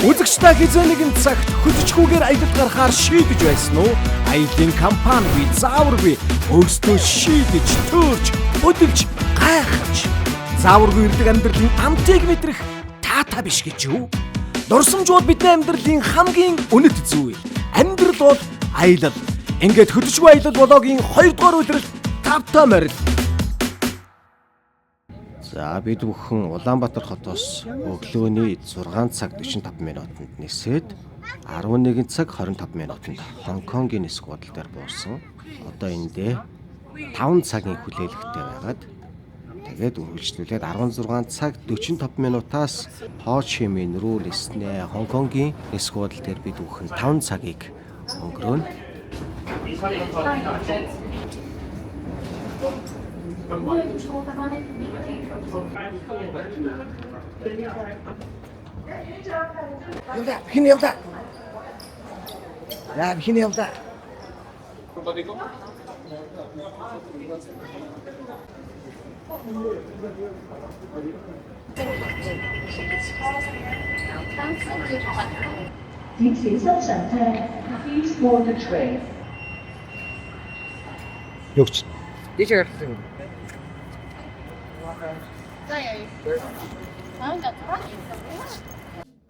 Үзэгч та хэзээ нэгэн цагт хөдөлчгүйгээр аялалд гарахаар шийдэж байсан уу? Аяллын компанигүй, зааваргүй өөрсдөө шийдэж, төөрч, хөдөлж, гайхаж. Зааваргүй ирдэг амьдралын амтыг мэдрэх таатай биш гэж юу? Дурсамж бол бидний амьдралын хамгийн үнэт зүйл. Амьдрал бол аялал. Ингээд хөдөлчгүй аялал блогийн 2 дугаар үйлрэл тавтай морил. За, бид бүхэн Улаанбаатар хотоос өглөөний 6 цаг 45 минутанд нисээд 11 цаг 25 минутанд Хонконгийн нисэх буудал дээр буусан. Одоо эндээ 5 цагийн хүлээлгтэй байгаад, тэгээд үргэлжлүүлээд 16 цаг 45 минутаас Хо Чи Мин рүү ниснэ. Хонконгийн нисэх буудал дээр бид бүхэн 5 цагийг өнгөрөөнө. Явла, хин явла. Яа, хин явла. 請小心上車。Please board the train. Юу ч. Дээшээ гарсан юм.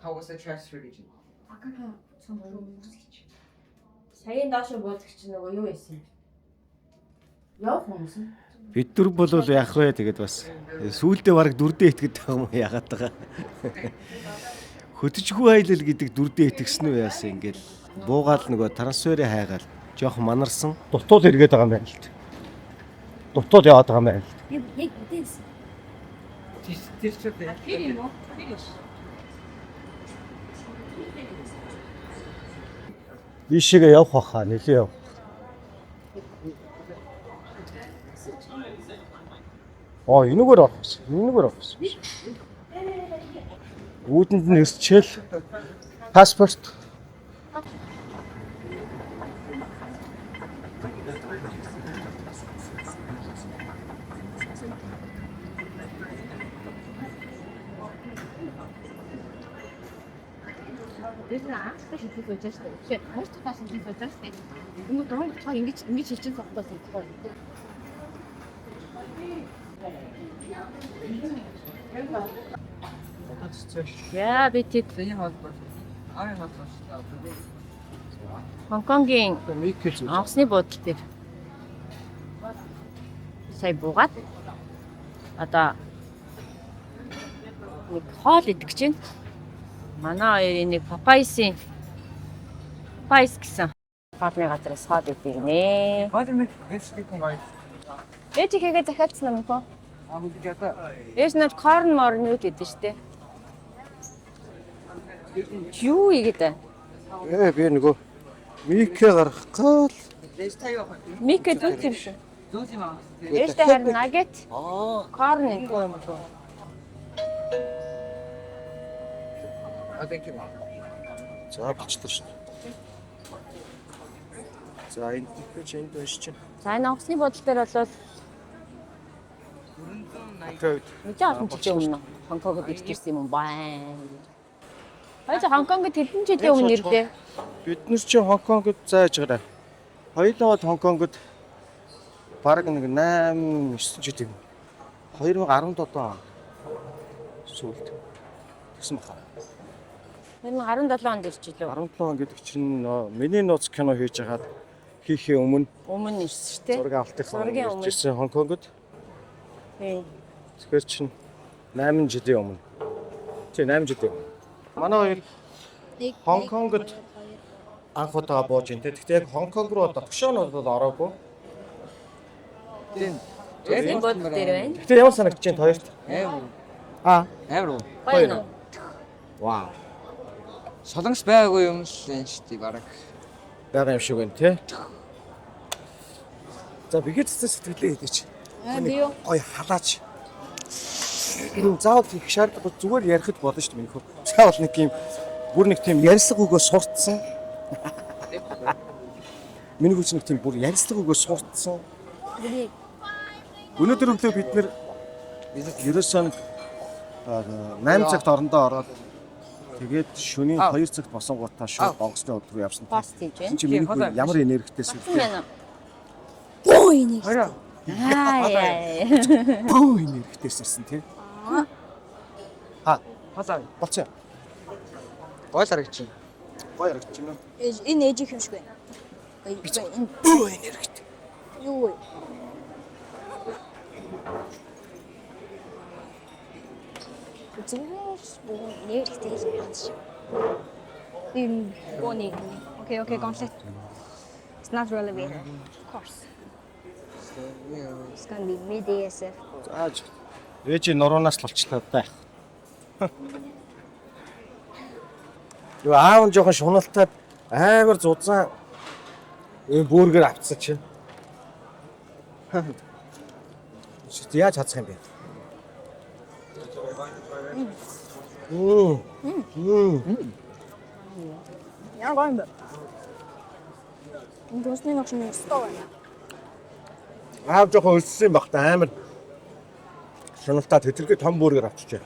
How was the transfer region? Саяын доош буудаг чинь нөгөө юу байсан? Явах хүмүүс нь. Бид нар бол яах вэ? Тэгээд бас сүүлдээ бараг дүрдээ итгэдэг байгаа юм уу, яагаад байгаа. Хөдөлжгүй аялал гэдэг дүрдээ итгэсэн үү, яасан, ингээл буугаал нөгөө трансферын хайгаал жоохон манарсан. Дутуул эргээд байгаа юм байна л та. Дутуул яваад байгаа юм байна л та. Яг яг үдээс. Тэр чинь Тэр юм уу? Тэр юм. Ийшээгээ явах баха, нэлээ явах. Оо, энэгээр орох гэсэн. Энэгээр орох гэсэн. Үүдэнд нь ирчээл паспорт. Тэр нь анхтай шилжиж сууж штэ. Тэгэхээр хоёр дахь шилжиж сууж штэ. Тэнгүү дуран болохоор ингэж ингэж шилжиж суухдаа суухгүй. Яа, би тэд энэ холбоо. Арын холбоо. Хонконгийн Микэл зүйл. онгоцны буудлын дээр сая буугаад одоо нэг хоол идэх гэж байна. Манай хоёрын нэг Popeyes гэсэн хоолны газараас хоол идэх гинэ. Хоол мэг хэсэг юм байна. Ээж ихэгээ захиалцсан юм уу? Аа, бүгд ята. Ээж над corn морн юу гэдэг штэ. Юу игээд байна? Ээ, би нөгөө Микэ гаргах гал. Ээж та юу вэ? Микэ зүг юм шүү. Зүүз юм аа. Ээжтэй харин nugget, Аа. Corn энэ. Аа, thank you. За, болчлоо шүү. За, энэ тэгэж энд байж чинь. За, энэ онгоцны буудлын дээр бол 480. нэлээд олон жилийн өмнө Хонконгод ирж ирсэн юм байна. Хоёр Хонконгод хэдэн жилийн өмнө ирлээ? Бид нар чинь Хонконгод зааж байгаа. Хоёулаа бол Хонконгод бараг нэг 8 9 жил юм. 2017 он сүүлд тэгсэн баха. 2017 онд ирж илээ. 17 он гэдэг чинь нөө миний нууц кино хийж хагаад хийхээ өмнө Өмнө ирсэн шүү дээ. зураг авалтын Зургийн өмнө. ирж ирсэн Хонконгод. Тийм. Тэгэхээр чинь 8 жилийн өмнө. Тий, 8 жилийн өмнө. Манай хоёр Хонконгод анх удаа бууж ин тэ. Гэхдээ яг Хонконг руу дотгошоо нь бол ороогүй. Тийм. Энэ буудлын дээр байна. Гэхдээ ямар санагдаж байна хоёрт? Амар. Аа. Амар. Гоё уу? Вау. Солонгос байгаагүй юм л энэ шүү дээ бараг. Байгаа юм шиг байна тий. За, бэгээ цэцэн сэтгэлээ хийдэж. Аа, би юу? Гоё халаач. Заавал их шаардлагагүй, зүгээр ярихад болно шүү дээ миний хөө. Заавал нэг юм бүр нэг тийм ярьслага өгөө суртсан. Миний хүч нэг тийм бүр ярьслага өгөө суртсан. Өнөөдөр өглөө бид нэр ерөөсөө нэг 8 цагт орондоо ороод Тэгээд шөнийн 2 цагт босонгуудаа шууд онгоцны худал руу явсан. Пост хийж байна. Чи миний хүү ямар энергитэй сүлтэй. Байна. Боо энергитэй. Аа яа. Бөө энергитэй сэрсэн тий. Хоолой. Болцоо. Гой харагч. Гоё харагдчих юм. Энэ ээжийнх юм шиг байна. Үгүй энэ Бөө энергитэй. юу вэ? Зүгээр боо энергитэй гэж байна шиг. Энэ бооны. Okay, okay, gauntlet. It's not really better. Of course. It's gonna be mid ASF. За ээж нуруунаас л болчлоо да. Юу аав нь жоохон шуналтай амар зузаан энэ бүргээр авцсан чинь. Шít яаж хацах юм бэ? Ямар гоё юм бэ? Энэ төсний ногш нь өстой байна. Аав жоохон өлссөн байх та амар шуналтай тэтэрхий том бүргээр авчижээ.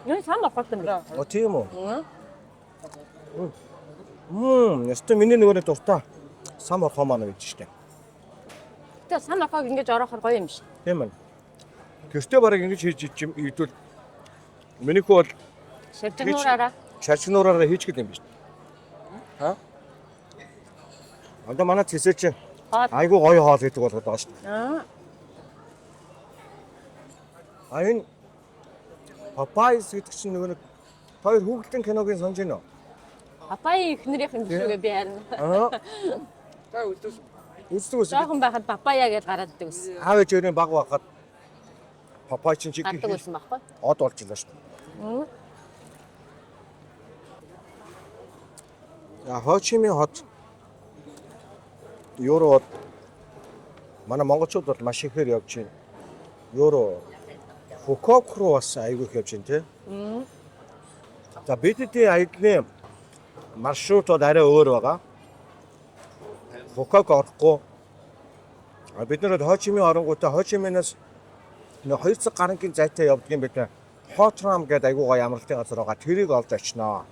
Юу сан багт юм бэ? О тийм үү? Ястаа миний нөгөө нэг дуртай сам орхоо маань гэж штэ. Гэтэ сан орхоог ингэж ороохоор гоё юм шиг. Тийм ээ. Гэртээ бараг ингэж хийж идвэл миний хүү бол Шавжигнуураараа. шарчнуураараа хийж гэдэг юм биш. Ха? Одоо манай цэсээ чи Хоол. айгүй гоё хоол гэдэг болгоод байгаа шүү дээ. Аа. А энэ Popeyes гэдэг чинь нөгөө нэг хоёр хүүхэлдэн киногийн санаж байна уу? Папай эхнэрийнх юм биш үгээ би харин. Аа. Та үлдээс. Үздэг үс. Жохон байхад папая гэж гараад идэг ус. Аав ээж өөрийн баг байхад Popeye чинь чиг Гардаг байсан байхгүй. од болж илаа шүү дээ. Я Хо Чи Мин хот евро бол манай монголчууд бол маш ихээр явж байна. Евро Фукуок руу бас айгүй их явж байна тий. За бидний аяллаа маршрут бол арай өөр байгаа. Фукуок орохгүй. А бид нар Хо Чи Мин оронгуудаа Хо Чи Минээс нэг 2 цаг гарангийн зайтай явдаг юм байна. Хотрам гэдэг айгүй гоё амралтын газар байгаа. Тэрийг олж очноо.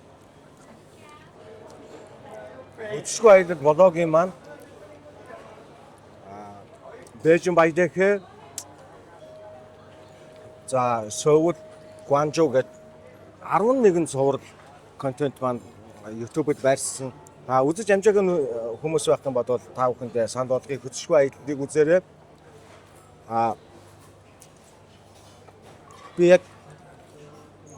Өчиггүй аялал блогийн маань Бээжин Баядэхэ за Сөүл Гуанчжоу гэд 11 цуврал контент маань YouTube-д байрсан. А үзэж амжаагүй хүмүүс байх юм бол та бүхэндээ санд болгоё хөтөшгүй аяллыг үзээрэй. А би яг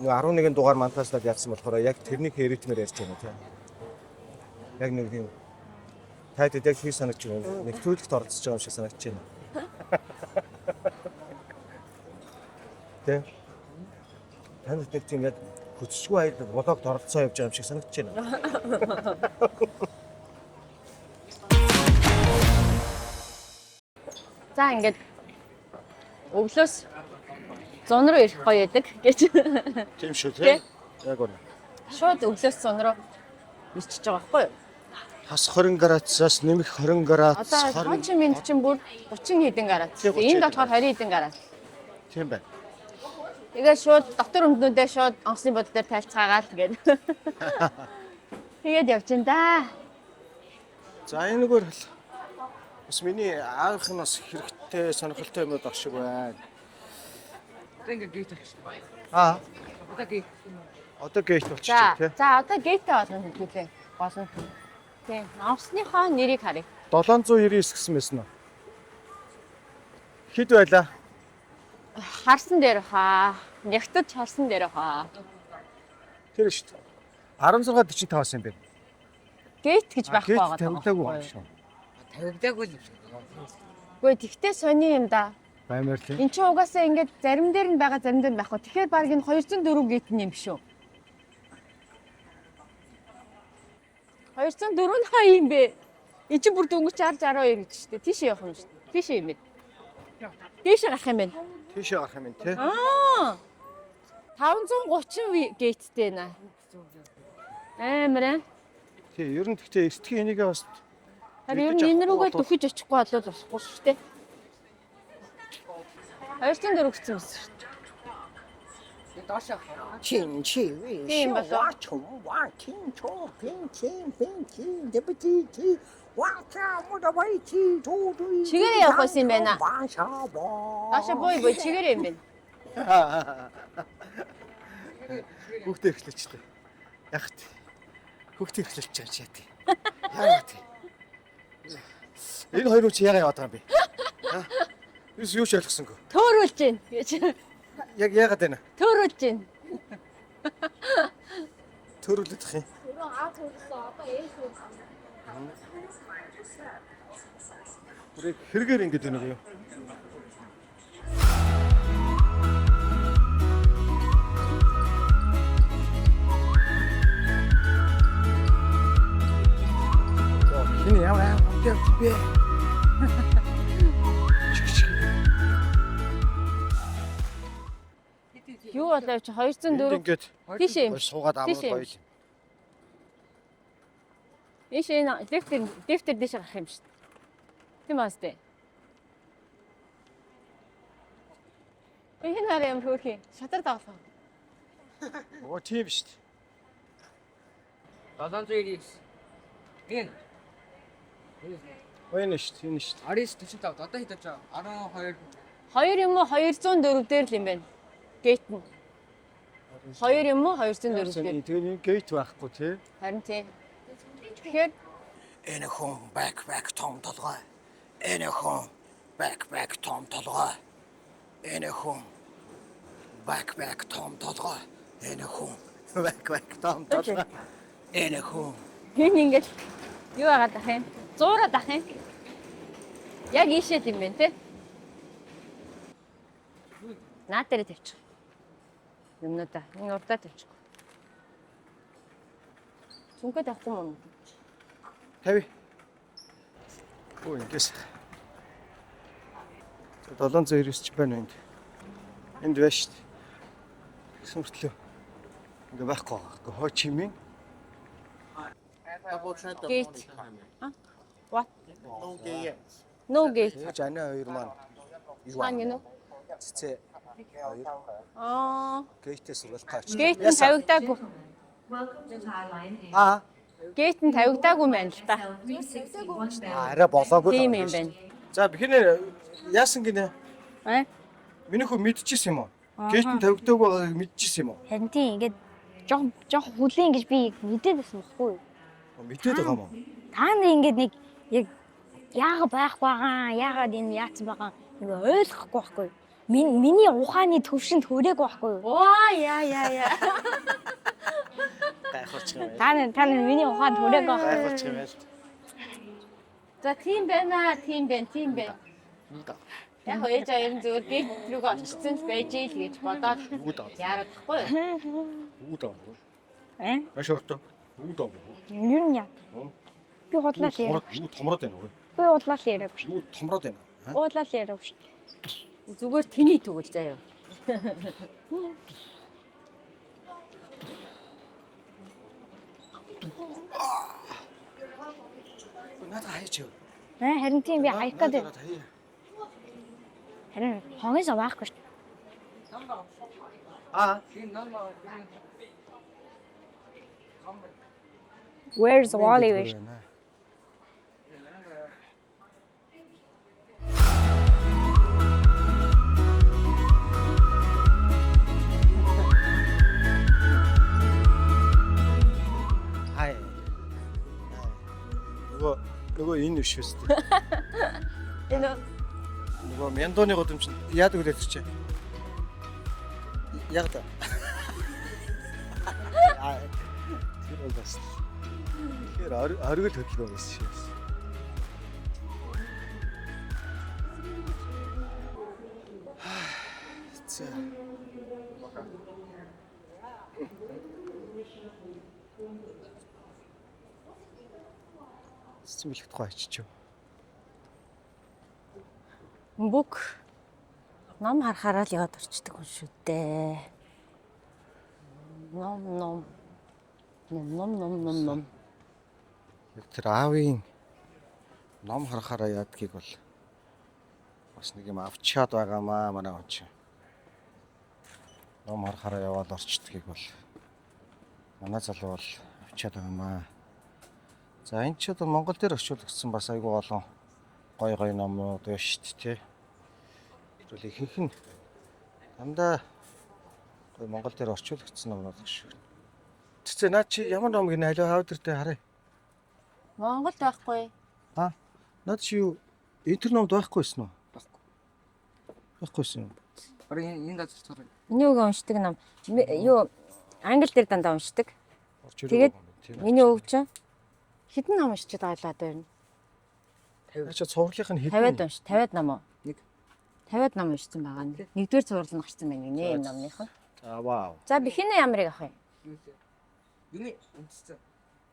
нэг 11 дугаар монтажлаад явсан болохоор яг тэрний ритмээр ярьж байна тийм. Яг нэг тийм тайд яг хий санагдаж байна. Нэг төлөлт оролцож байгаа юм шиг санагдаж байна. Тэ. Танд нэг тийм яг хөтөшгүй аялал блогт оролцоо явж байгаа юм шиг санагдаж байна. За ингээд өглөөс зун руу ирэх гоё байдаг гэж. Тийм шүү тий? Яг үнэ. Шууд өглөөс зун руу ирчихэж байгаа байхгүй юу? Хас 20 градусаас нэмэх 20 градус Одоо Хо Чи Минд чинь бүр 30 хэдэн градус. Тийм, 30 Энд болохоор 20 хэдэн градус. Тийм байна. Тэгээ шууд дотор өмднүүдээ шууд онгоцны бодол дээр тайлцгаагаал гээд. Тэгээд явж ин да. За энэ нүгээр л бас миний аавынх нь бас хэрэгтэй сонирхолтой юмуд ах шиг байна. Одоо ингээ gate авчих. Аа Одоо gate. одоо gate За болчих тий. за одоо gate ээ болно хэдүүлээ. Гол нь. Тийм. Онгоцныхоо нэрийг харъя. 799 гэсэн байсан уу? Хэд байлаа? Харсан дээр хаа. Нягтаж харсан дээр хаа. Тэр шүү дээ. 16 45-аас юм байна. Gate гэж байхгүй Gate байгаа. тавигдаагүй юм шүү. Тавигдаагүй л юм шиг. Үгүй тэгтээ сони юм да. Баймар тий. Энд чинь угаасаа ингээд зарим дээр нь байгаа зарим дээр нь байхгүй. Тэгэхээр баг энэ 204 gate нь юм шүү. 204 нь хаа юм бэ? Энд чинь бүр дөнгөж 60 62 гэж шүү дээ. Тийшээ явах юм шүү дээ. Тийшээ юм бэ? Тийшээ гарах юм байна. Тийшээ гарах юм байна тий. Аа. 530 gate тэй нэ. Амар ээ. Тий, ер нь тэгтээ эртгийн энийгээ бас Харин ер нь энэ рүүгээ дөхөж очихгүй болол болохгүй шүү дээ. 204 гэсэн юм шүү дээ. Доош явах. 请去运 Тийм болов. 秀我从我听错平天平天对不起起，我跳舞的位置出对。 Чигээрээ явах байсан юм байна. 往下 Доош буу буу чигээрээ юм байна. Хүүхдээ эрхлээчлээ. Яг тий. Хүүхдээ эрхлээлж байгаа чи яа тий. Яа тий. Энэ хоёр чи яага яваад байгаа юм бэ? Аа? Юус юу ч ойлгосонгүй. Төөрүүлж гин гэж. Яг яагаад байна? Төөрүүлж гин. Төрүүлэх юм. Өрөө аав төрсөн одоо ээж төрсөн. Бүрийг хэрэгээр ингэж байна уу юу? Хин ямар аим хүнтэй бэ? Юу болоо чи 204 Ингээд тийш юм. суугаад Тийш амрал юм. гоёл. Ийш энэ лифтер дээш гарах юм шүү дээ. Тийм аа сте. Энэ хараа юм хөөрхий. Шатар тоглох. Оо тийм шүү дээ. 799. Энэ Оо энэ шүү дээ, энэ шүү дээ. 1945. Одоо хэд болж байгаа? 12. 2 юм уу 204 дээр л юм байна. Gate нь. 2 юм уу 204 дээр. Тэгээ энэ gate байхгүй тий. Харин тийм. Тэгэхээр Энэ хүн backpack том толгой. Энэ хүн backpack том толгой. Энэ хүн backpack том толгой. Энэ хүн Backpack том толгой. Энэ хүн энэ ингээд юу яагаад ах юм? Зуураад ах юм. Яг ийшээ л юм байна те. Наа дээр тавьчих. Юмнуудаа. Энэ урдаа тавьчих. Зүнхээ тавихгүй юм уу? Тавь. Оо ингээс. 799 ч байна энд. Энд байна шүү дээ. Тэгсэн мөртлөө ингээ байхгүй байгаа. Хо Чимин Gate. А? What? No gate. Тэгэж ани хоёр маань юу Хаана гинэ? Цэцээ хоёр Аа, gate-ээс сургалт авчих. gate нь тавигдаагүй. Welcome to Thai Lion Air. Аа Gate нь тавигдаагүй байна л та. 361 bound. арай болоогүй. л Тийм байгаа юм шүү байна. дээ. За бихэнэ яасан гинэ? Аа? Миний хүү мэдчихсэн юм уу? Gate нь тавигдаагүй байгааг мэдчихсэн юм уу? Харин тийм ингээд жоох жоох хүлээн гэж би мэдээд байсан байхгүй юу? Мэдээд байгаа юм уу? Та нар ингээд нэг яг яага байхгүй байгаа, яагаад энэ яатсан байгаа ингээ ойлгохгүй байхгүй юу? Миний ухааны төвшөнд хүрээгүй байхгүй юу? Оо яа яа яа. Гайхуулчих юм байна. Та нар миний ухаанд хүрээгүй байхгүй юу? Гайхуулчих юм байна. За тийм байна, тийм байна, тийм байна. Яг хөө ээж аав нь зүгээр gate рүүгээ очсон л байж ил гэж бодоод яарад тахгүй юу? Үү даа. Э? Маш урт. Үү даа. Юу нь яа? Би худлаа л яриаг. Юу томроод байна уу? Би худлаа л яриаг шүү. Юу томроод байна? Уудлаа л яриаг шүү. Зүгээр тэний тэгвэл заяа. Надад хаяач юу? Э харин тийм би хаях гэдэг. Надад хаяа. Харин хогоос байхгүй шүү. Аа. Энэ ном Where's Wally вэ? Хай. Нөгөө энэ биш үстэй. Энэ Нөгөө Мяндууны гудамж яадаг үлээ тэр чинь. Яг та. Аа, тэр бол бас. Тэгэхээр оргил хөдөлгөөн байсан шээ. За. Цэцэн бэлэх тухай ачиж юу? Бүк ном харахаараа л яваад орчдөг хүн шүү дээ. Ном ном ном ном ном ном ном. Яг тэр аавын ном харахаараа яадгийг бол бас нэг юм авчаад байгаамаа манай хүн чинь. Ном харахаараа яваал орчдгийг бол манай залуу бол авчиад байгаа юм аа. За энэ ч одоо Монгол дээр орчуулагдсан бас айгүй олон гой гой номнууд байна шүү дээ, тий. Тэгвэл ихэнх нь дандаа гой Монгол дээр орчуулагдсан номнууд гэж шүү. Цэцээ наа чи ямар ном гинэ алио хав дэртэй харъя. Монголд байхгүй. Аа наад чи юу энэ төр номд байхгүйсэн үү? Байхгүй. Байхгүйсэн юм. Бараг энэ газар цорог. Миний өвгөн уншдаг ном. Юу англи дээр дандаа уншдаг. Орж ирэх Тэгээд юм байна, тийм. Миний өвг чинь хэдэн ном уншиж байгаа л одоо ер нь? Наа чи цувралынх нь 50-ад хэдэн? унш, 50-ад ном уу? Нэг. 50-ад ном уншсан байгаа нь. Нэгдүгээр цуврал нь гарсан байна гинэ энэ номных нь. За вау. За бихинэ ямарыг авах юм? Юуны үндэстэй.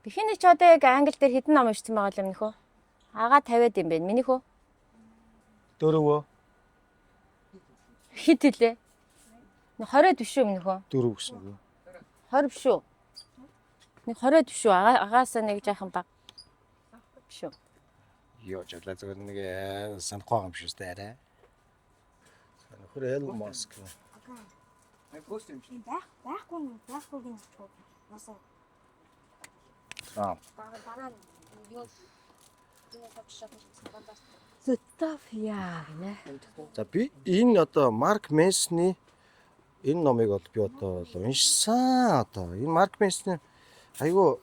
Бихинэ ч одоо яг англи дээр хэдэн ном уншсан байгаа л юм нөхөө? Агаа 50-ад юм байна. Минийх үү? Дөрөвөө. Хэд хэлээ? 20-ад биш үү минийх үү? Дөрөв гэсэн үг. 20 биш үү? Нэг 20-ад биш үү? Агаа агаасаа нэг жаахан баг. Биш үү? Йоо жаглаа зөвөр нэг санахгүй байгаа юм шиг үстэй арай. За нөхөр Elon Musk. Ай пост юм чи. Байх байхгүй нь байхгүй гин ч Насан Аа. дараа нь юу юу тавьчихсан. Zootopia гинэ. За би энэ одоо Марк Менсны энэ номыг бол би одоо бол уншсан одоо. Энэ Марк Менсны айгүй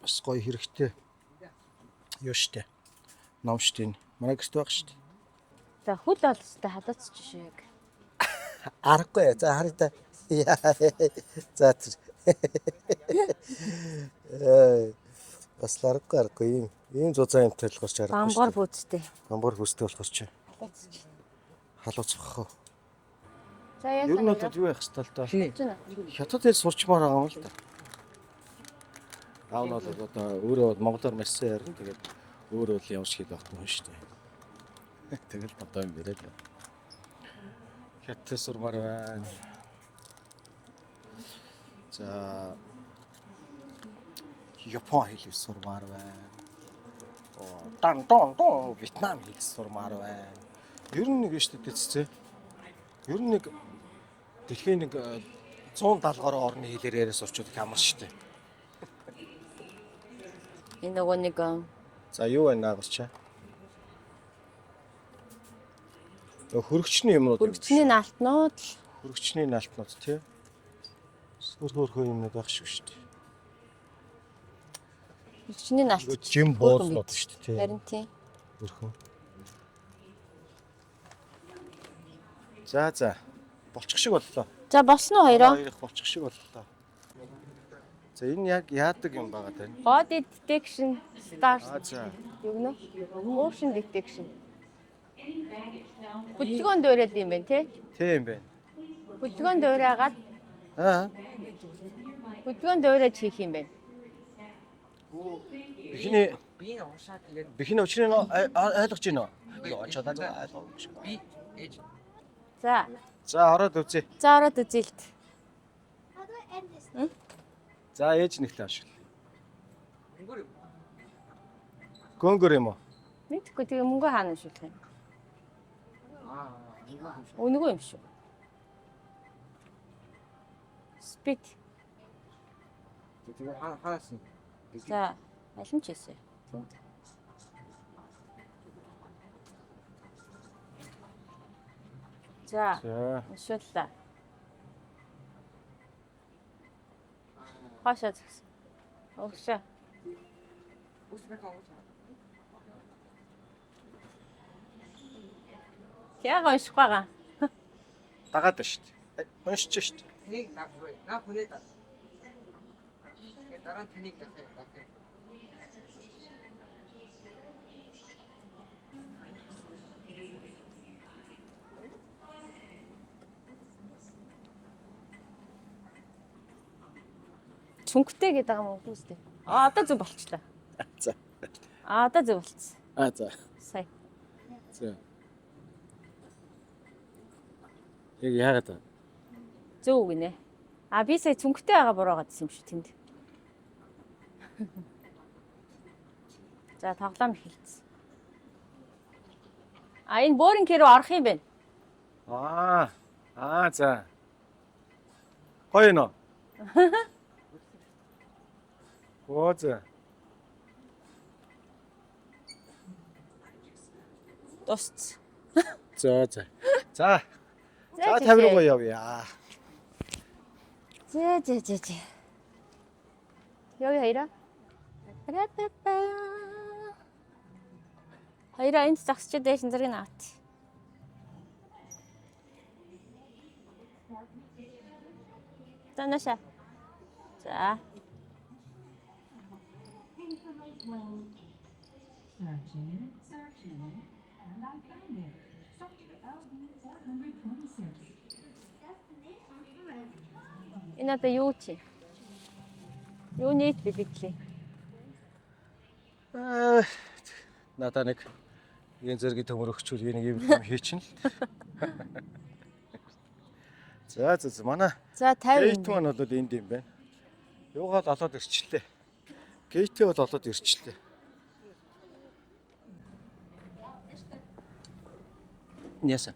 бас гоё хэрэгтэй юу штэ. Ном штэ энэ. Манай гэрт байх штэ. За хөл олстой халууц жишээ. Аргагүй. За харъя та. За тэр. Э бас л аргагүй аргагүй ийм ийм зузаан юм талбарч аргагүй. Бамбар бүцтэй. Бамбар бүстэй болохоор чи халууцах хөө. За яа. Ер нь бол юу яах хэвээр л доо. Хинэ. Хятад хэл сурчмаар байгаа юм л да. Аав нь бол одоо өөрөө бол монголоор маш сайн ярина. Тэгээд өөрөө бол ямар ч хэл багтана шүү дээ. Тэгэл одоо юм яриад. Хятад хэл сурмаар байна. За Япон хэл сурмаар байна. Оо, дан дон дон Вьетнам хэл сурмаар байна. Ер нь нэг шүү дээ цэцээ. Ер нь нэг дэлхийн нэг 170 гаруй орны хэлээр яриа сурчвал их амар шүү дээ. Энэ нөгөө нэг За юу байна наагурчаа? Нөгөө хөргөчний юмнууд юм биш. хөргөчний наалтнууд л Хөргөчний наалтнууд тий. Сүр хөрхөө юмнууд байх шиг шүү дээ. хөргөчний наалт. Нөгөө жим буузнууд шүү дээ тий. Харин тийм. Хөрхөн. За за. Болчих шиг боллоо. За болсон уу хоёроо? Хоёрох болчих шиг боллоо. За энэ яг яадаг юм байгаа тань? Body detection start Аа за. юу гэнэ? Motion detection. Хөдөлгөөн дуурайд юм байна тий? Тийм байна. Хөдөлгөөн дуурайгаад Аа. хөдөлгөөн дуурайж хийх юм байна. Бихний Би энэ уншаад тэгээд бихний учрыг ойлгож байна уу? Йоо чадаа ойлгоогүй шиг. би ээж За. За ороод үзье. За ороод үзье л. How do I end this? За ээж нэгтэй ашигла. өнгөр юм. Гөнгөр юм уу? Мэдхгүй тэгээ мөнгө хаана шүлэх юм? Аа. Үнэгүй юм шүү. Speed. Тэгээ хаа хаас юм. За, аль нь ч хийсэн. За, За. уншууллаа. Хоошоо згсэн. Өгшөө. Үс бэхэн уус. Яг уншихгүй байгаа. Дагаад байна шүү дээ. Уншиж шүү дээ. Тэнийг наа наа хүнээ даа. Тэгээ дараа нь тэнийг дахиад дахиад. Цүнхтэй гэдэг байгаа юм уу үстэй. А одоо зөв болчлаа. За. А одоо зөв болцсон. Аа за. Сая. За. Яг яагаад вэ? Зөв гинэ. А би сая цүнхтэй байгаа буруу гадсан юм шүү тэнд. За тоглоом эхэлсэн. А энэ бөөрийн рүү орох юм байна. Аа. Аа за. Гоё нөө. Оо за. Тусц. За за. За. За 50 руугаа явъя. За за за за. Явъя хоёроо. Ра-та-та. Хоёроо энд зогсож дээш зэрэг навт. За наша. За. Searching, searching, and I found it. Sector LB 426. Энэ одоо юу чи? Юу нийт бэлэглээ? Аа, надаа нэг энэ зэргийн төмөр өгчүүл нэг юм юм хийчин л. За за за манай За 50. gate маань бол энд юм байна. Юугаа л олоод ирчлээ. Gate бол олоод ирчлээ. Яса.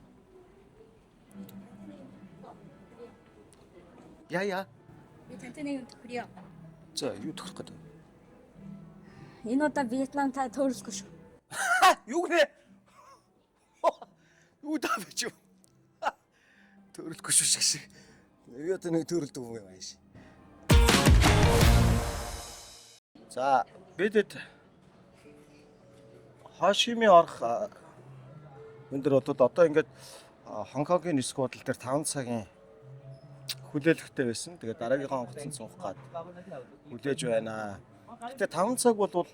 Я я. Би тантай нэг юм төхөрье. За юу тохирох гэдэг. Энэ удаа Вьетнам та төөрөлгүй шүү. Юу гинэ? Юу даа би чи? Төрөлгүй шүү шиг. Би одоо нэг төрөлдөг юм ааш. За бидэд Хошими орох өндөр одод одоо ингээд Хонконгийн нисэх буудал дээр 5 цагийн хүлээлгтэй байсан. Тэгээд дараагийнхаа онгоцонд суух гад хүлээж байна. Гэтэ 5 цаг бол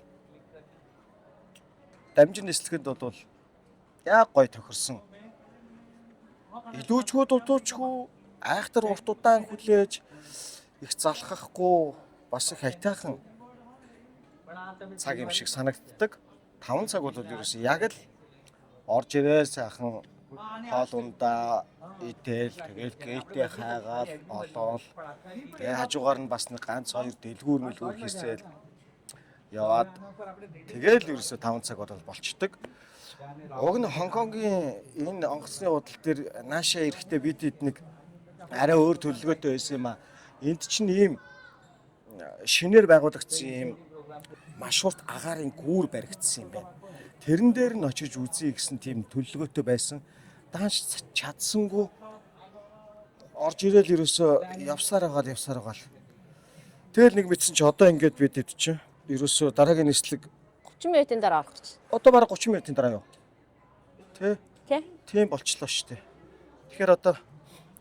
дамжин нислэгэнд бол яг гой тохирсон. Илүүчгүй дутуучгүй айхтар урт удаан хүлээж их залхахгүй бас их аятайхан цаг юм шиг санагддаг. 5 цаг бол ерөөсөө яг л орж ирээ сайхан хоол ундаа идээл тэгэл гейтээ хайгаал олоол тэгээ хажуугаар нь бас нэг ганц хоёр дэлгүүр мэлгүүр хийсэл яваад тэгэл ерөөсөө 5 цаг бол болчдөг. Уг нь Хонконгийн энэ онгоцны худал дээр наашаа ирэхдээ бид хэд нэг арай өөр төлөвлөгөөтэй байсан юм а. Энд чинь ийм шинээр байгуулагдсан ийм маш урт агаарын гүүр баригдсан юм байна. Тэрэн дээр нь очиж үзье гэсэн тийм төлөвлөгөөтэй байсан. Даанч чадсангүй орж ирээл ерөөсөө явсаар байгаа л явсаар байгаа л. Тэгэл нэг мэдсэн чи одоо ингээд бид хэд чинь ерөөсөө дараагийн нислэг 30 минутын дараа орох гэж. одоо бараг 30 минутын дараа юу? Тэ? Тэ? Тийм болчлоо шүү дээ. Тэгэхээр одоо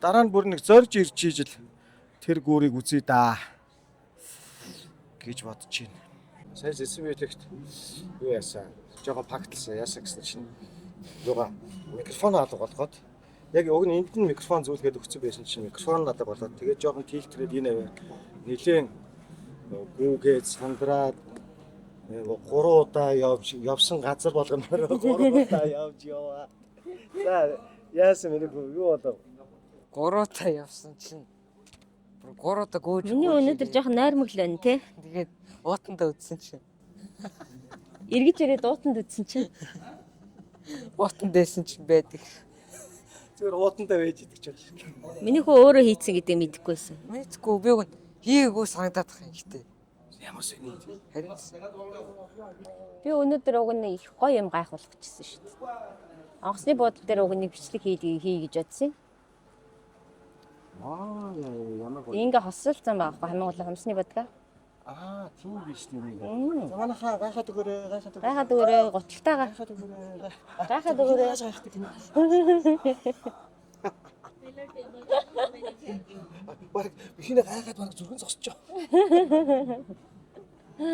дараа нь бүр нэг зорж ирж ижил тэр гүүрийг үзье даа гэж бодож байна. Сайн зэсэн биелэгт юу яасан? Жогоо пактлсан. Яасан гэсэн чинь юугаа микрофон алга болгоод яг уг нь энд нь микрофон зүйлгээд өгсөн байсан чинь микрофон алга болоод тэгээд жоохон тилтрээд энэ аваа нилээн гүүгээд сандраад гурван удаа явж явсан газар болгоноор гурван удаа явж яваа. За яасан миний юу болов? Гуруудаа явсан чинь бүр гуруудаа гүйж. Миний гүйж өнөөдөр ирээд. жоохон найрмаг л байна те. Тэгээд уутандаа үдсэн чинь. Эргэж ирээд уутанд үтсэн чинь. Уутанд байсан чинь байдаг. Зүгээр уутандаа байж идэг ч байна. Миний хөө өөрөө хийцэн гэдэг мэдэхгүйсэн. Мэдгүй би үн хийгээгүй санагдаад байгаа юм гэтээ. Ямар сони. Харин Би өнөөдөр уг нь их гоё юм гайхуулчихсан шүү дээ. Онгоцны буудлын дээр уг нэг бичлэг хий хий гэж бодсон. Аа ямар гоё. Ингээ хосолцсон байгаа байхгүй хамгийн гол нь хумсны бодгаа. Аа тийм биш тийм. За манайхаа гайхаад өгөөрэй, гайхаад өгөөрэй. Гайхаад өгөөрэй, гуталтайгаа. Гайхаад өгөөрэй. Гайхаад өгөөрэй. Бараг бихинэ гайхаад бараг зүрхэн зогсож байгаа. За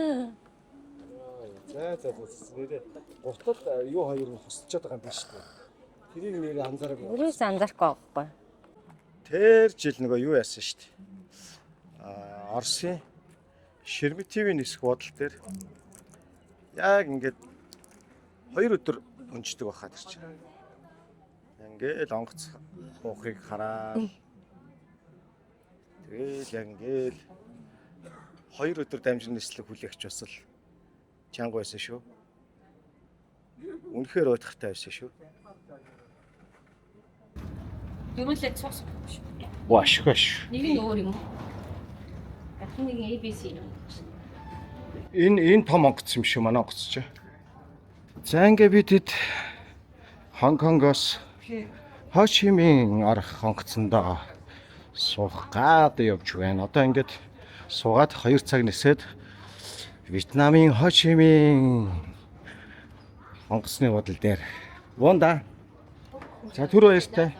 за за нэрээ гутал юу хоёр нь хосолцоод байгаа юм биш үү? Тэрийг нэрээ анзаараагүй. Өрөөс анзаарахгүй байгаа байхгүй. Тэр жил нөгөө юу яасан шүү дээ. Аа Оросын Шерметивийн нисэх бодол дээр яг ингээд хоёр өдөр өнждөг байхаа тэр чинь. Ингээл онгоц буухыг хараад тэгэл яг ингээл хоёр өдөр дамжин нислэг хүлээгч бас л чанга байсан шүү. Үнэхээр уйтгартай байсан шүү. Дөрвөлээ цус. Ваш ваш. Нэг нь өөр юм уу? Гатын нэг ABC юм. Энэ том онгоц юм шиг манай онгоц чи. За ингээ бид хэд Хонконгоос Хо Ши Мин орох онгоцондоо суух гад явж байна. Одоо ингээд суугаад 2 цаг нисээд Вьетнамын Хо Ши Мин онгоцны буудлын дээр. Вунда. За түр баяртай.